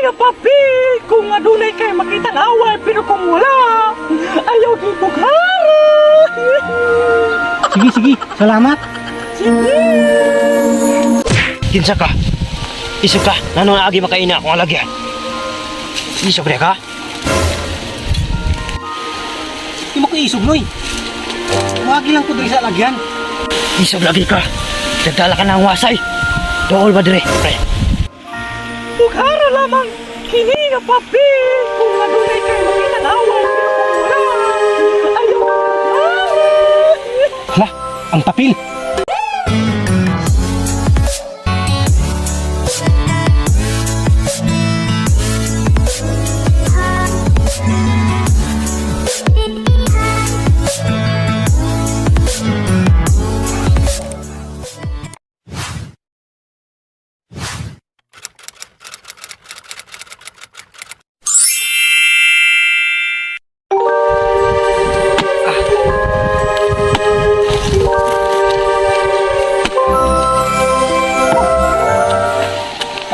nga papel kung adunay kay makitang away, pero kung wala, ayaw gibughara. Sige, sige. Salamat. Sige. Kinsa ka? Isog ka? Nano na agi makaina akong alagyan? Isog ka? Di mo ko isog, Noy. Muagi lang ko diri sa lagyan. Isog lagi ka. Nagdala ka ng wasay. Dool ba dire? Pre. Bughara lamang kini nga papel kung adunay kay makitang away, pero kung wala, ayaw gibughara. Hala, ang papel.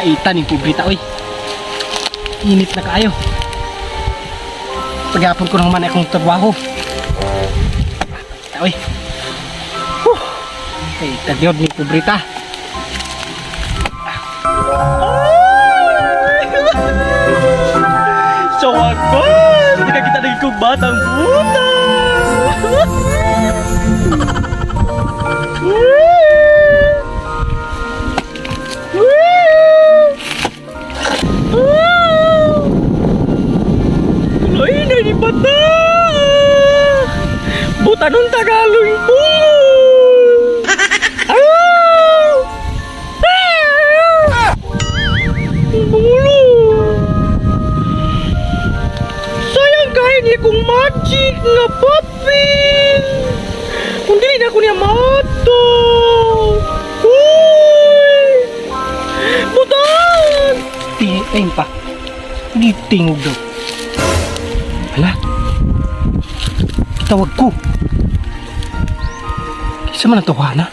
Kaitan yung pobrita, oy. Init na kaayo. Paghapon ko naman akong trabaho. Ta, oy. Huh. Kaitan yun ni pobrita. Sa wakas, nakakita na kong batang puta. Tuloy na ni bata. Buta nun Tagalog yung bungo. Ah! Ah! Bungulo. Sayang kay ni kong magic nga papel. Kung dili na ako niya mato. Uy! Butan! Tingin pa. Hindi tingog daw. Hala. Tawag ko. Kisa man ang tawana.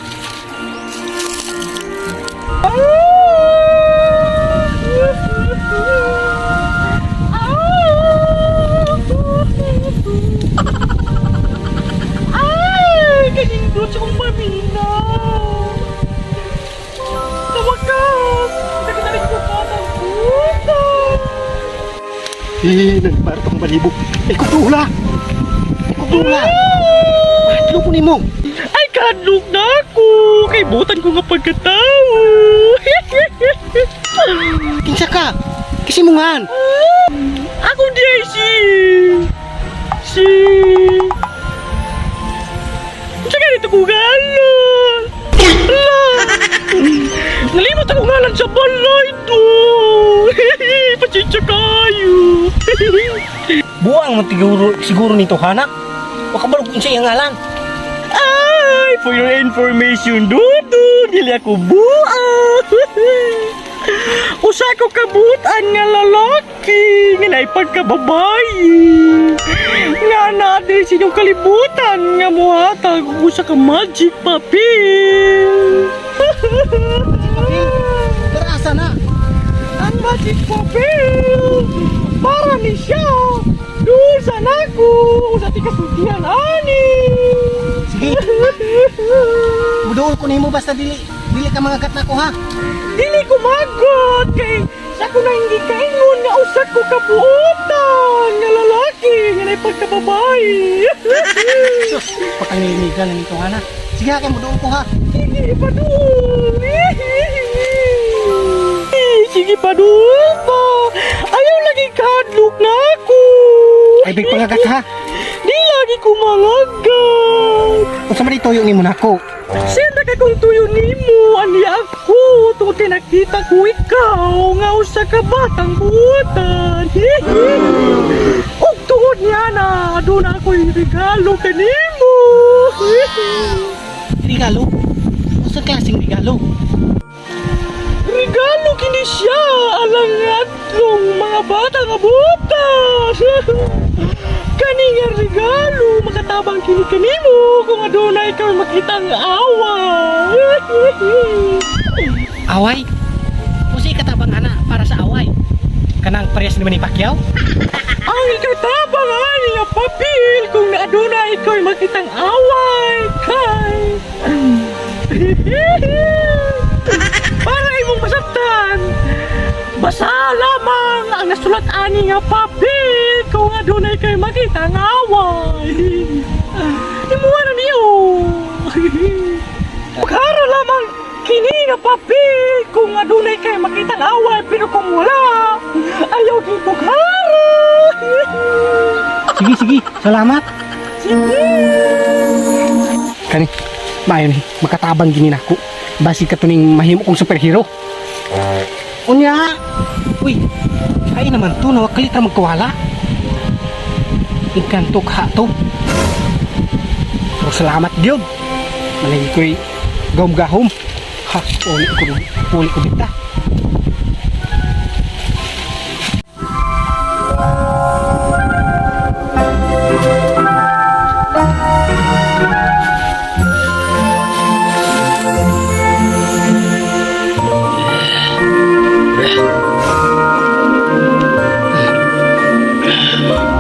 Ay! Kanindot sa kong pamina. Sa wakas! Nakitalit ko pa ng puta! Eh, nagparot akong balibo. Ay, kugdula! Ay, kugdula! Mahadlok ko nimo. Ay, kadlok na ako! Kay butan ko nga pagkatao! Kinsa ka? Kasi mungan. Ako di ay si... Si... Sa ganito ko ngalan! Ala! Nalimot ako ngalan sa balay do! Pasensya kayo! Buang mo siguro, siguro nito, hanak. Wakabalog kinsa iyang ngalan. Ay, for your information, Dudu, dili ako buang. Usa ko kabutan nga lalaki nga naipagkababae. Nga naa diri sa inyong kalibutan nga muhatag og usa ka magic papel. Pero asa na? Ang magic papel para ni siya. Doon sa nako sa tikasultihan ani. Sige. Muduol ko nimo basta dili dili ka mangagat nako ha. Dili ko magot kay sa ko na hindi kaingon nga usa ko kabuotan nga lalaki nga naipagkababae. Sus, pakanilinigan na nito ha na. Sige ha, kay muduol ko ha. Sige padul. Sige padul pa. Ayaw lagi kahadlok na ako. Ay, big pangagat ha. Di lagi ko mangagat. Unsa man ituyo nimo nako? Siyempre kay kung tuyo nimo ani ako tungod kay nakita ko ikaw nga usa ka batang buotan. Ug tungod niya na aduna ako'y regalo kanimo. Regalo? Unsa klaseng regalo? Regalo kini siya alang atong mga bata nga buotan. Kani nga regalo makatabang kini kanimo kung aduna ikaw makitang away. Away? Unsa ikatabang ana para sa away? Kanang parehas ni Manny Pacquiao? Ang ikatabang ani nga papel kung naaduna ikaw makitang away kay para imong masabtan, basa lamang ang nasulat ani nga papel kung adunay kay makitang away. Imuha na niyo. Karo lamang kini nga papel kung adunay kay makitang away, pero kung wala, ayaw gibukhara. Sige, sige. Salamat. Sige. Kani, maayo ni, makatabang gini nako. Basi ka tuning mahimo kong superhero. Unya, uy, ay naman to, nawakalit ra magkawala. Ikanto ka to. Pero salamat gyud. Malagi ko'y gahom-gahom. Ha, uli ko, uli ko dita.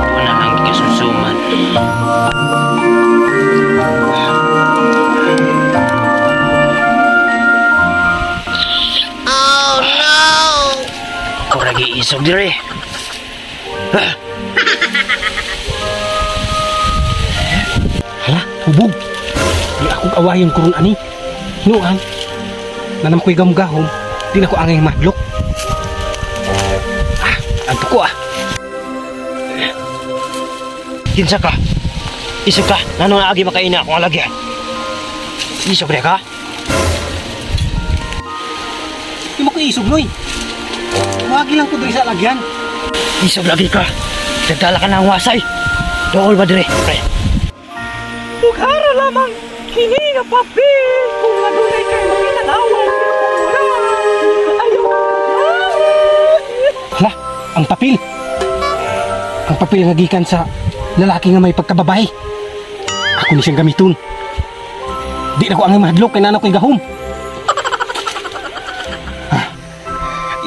Wala nang kasusuman. Oh no! Ako lagi isog dire. Hala, hubog. Di akong awayon kuron ani. Hinuan. Nanam ko'y gahom-gahom, di na ko angay madlok. Ah, anto ko ah. Kinsa ka? Isog ka. Nano na agi makaina akong alagyan. Isog re ka? Di mo ko isog, Noy. Wagi lang ko diri sa lagyan. Isog lagi ka. Nagdala ka na ang wasay. Dool ba dire? Pre. Bukhara lamang kini nga papel kung adunay kay makitang away, pero kung wala, ayaw gibukhara. Hala, ang papel. Ang papel nga gikan sa lalaki nga may pagkababae. Ako ni siyang gamiton. Di na ko angay mahadlok kay nana ko'y gahom.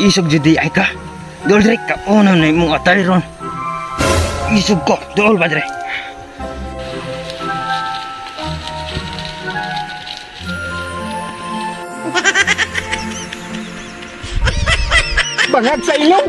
Isog jud di ay ka. Dool dire ka. Uno na imong atay ron. Isog ko. Dool ba dire? Bangag sa ilong.